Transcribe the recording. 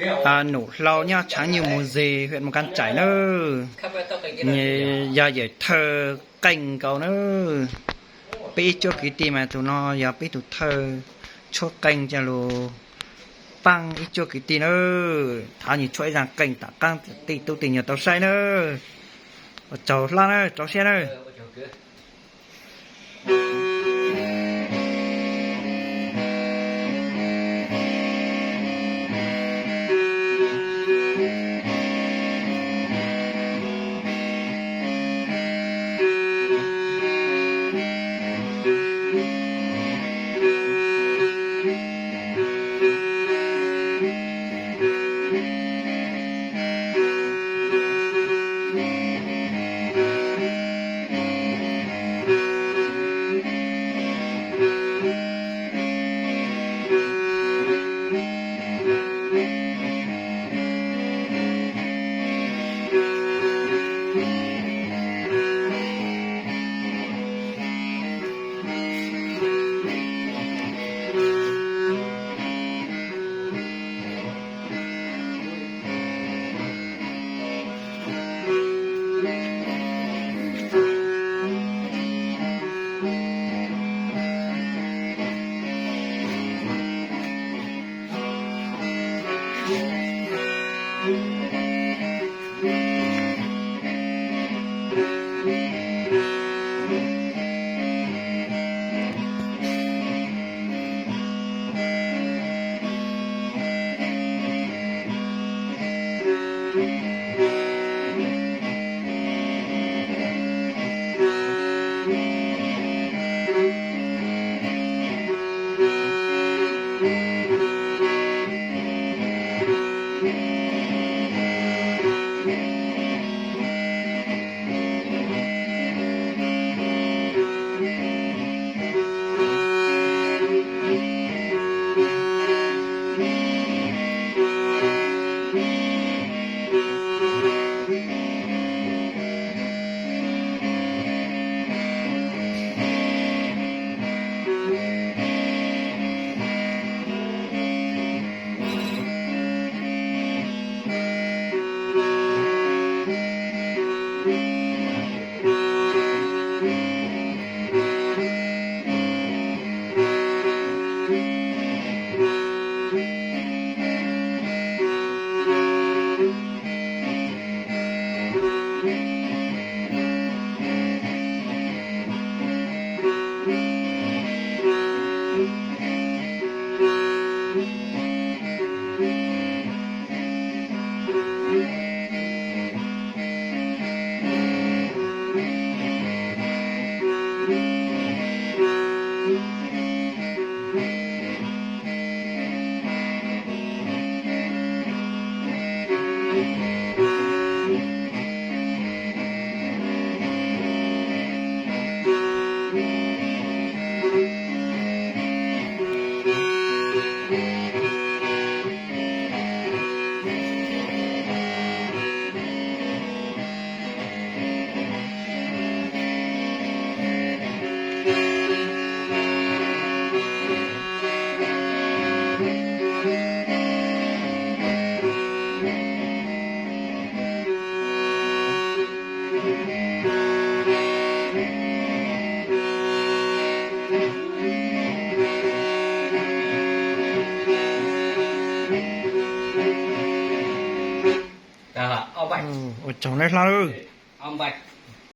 Num Hlau nyob Tshav Nyuj Mus Zes, hwm Mus Kas Tsaim nawb. Nws yog yawm thawj qeej nkaus nawb. Peb ib cuab kwv tij mas tus no yog peb tus thawj tshuab qeej coj lug paab ib cuab kwv tij nawb. Thov nws tshuab ib zaj qeej tom qaab tej tub tej nyuag tau saib nawb. Ua tsaug Hlau nawb, rau siab nawb. Ua tsaug nawb Hlau.